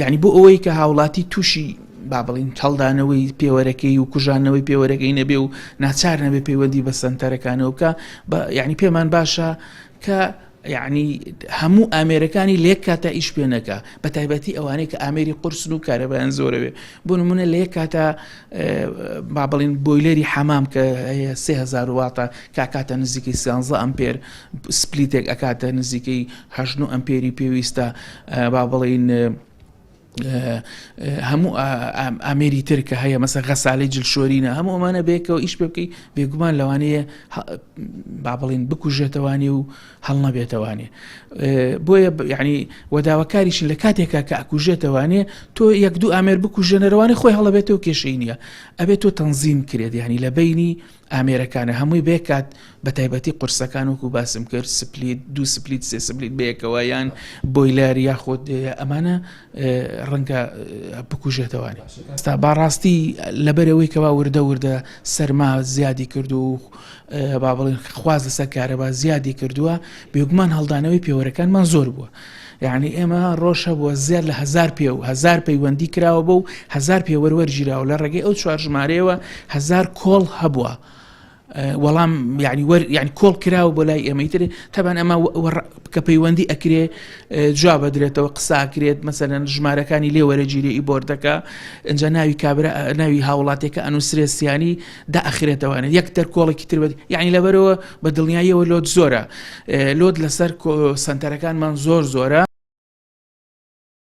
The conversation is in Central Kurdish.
یعنی بۆ ئەوەی کە هاوڵاتی تووشی با بڵین هەڵدانەوەی پێوەرەکەی و کوژانەوەی پێوەرەکەی نەبێ و ناچار نەبێ پەیوەندی بە سنتەرەکانەوە بکە بە یعنی پێمان باشە کە یعنی هەموو ئامێرەکانی لێک کاتا ئیش پێ نەکا بە تایبەتی ئەوانەی کە ئامێری قورسن و کارەبایان زۆرەوێ بۆ نمونە لە یەک کاتا با بڵین بۆیلەری حەمام کە هەیە 3000 واتە کاکاتە نزیکەی 13 ئەمپێر سپلیتێک ئەکاتە نزیکەی هەشت ئەمپێری پێویستە با بڵین هەموو ئامێری تر کە هەیە مەسە غەسالەی جلشۆرینە هەموو ئەمانە بێکەوە ئیش پێ بکەی بێگومان لەوانەیە با بڵین بکوژێتەوانی و هەڵنەبێتەوانێ بۆیە یعنی وەداواکاریشن لە کاتێکا کە ئەکوژێتەوانێ تۆ یەک دوو ئامێر بکوژێنەرەوانی خۆی هەڵەبێتەوە کێشەی نییە ئەبێت تۆ تەنزیم کرێت یعنی لە بینی ئامێرەکانە هەمووی بێ کات بە تایبەتی قورسەکان وەکو باسم کرد split دوو split سێ split بەیەکەوە یان boiler یاخود ئەمانە ڕەنگە بکوژێتەوانی ئێستا باڕاستی لەبەرەوەی کەوا وردە وردە سەرما زیادی کرد و با بڵێن خواز لەسەر کارەبا زیادی کردووە بێگومان هەڵدانەوەی پێوەرەکانمان زۆر بووە یعنی ئێمە ڕۆژ هەبووە زیاد لە هزار پێ و هزار پەیوەندی کراوە بۆ و هزار پێوەر وەرگیراوە لە ڕێگەی ئەو چوار ژمارەیەوە هزار call هەبووە وەڵام یعنی وەر یعنی call کراوە بۆ لای ئێمەی تر تەبان ئەمە کە پەیوەندی ئەکرێ جواب بدرێتەوە قساکرێت مەسەلەن ژمارەکانی لێ وەرەگیرێ ئی بۆردەکە ئینجا ناوی کابرا ناوی هاوڵاتێکە ئەنووسرێ سیانی دا ئەخرێتەوانێ یەک تەر کۆڵێکی تر بەد یعنی لەبەرەوە بە دڵنیاییەوە load زۆرە load لەسەر سنتەرەکانمان زۆر زۆرە.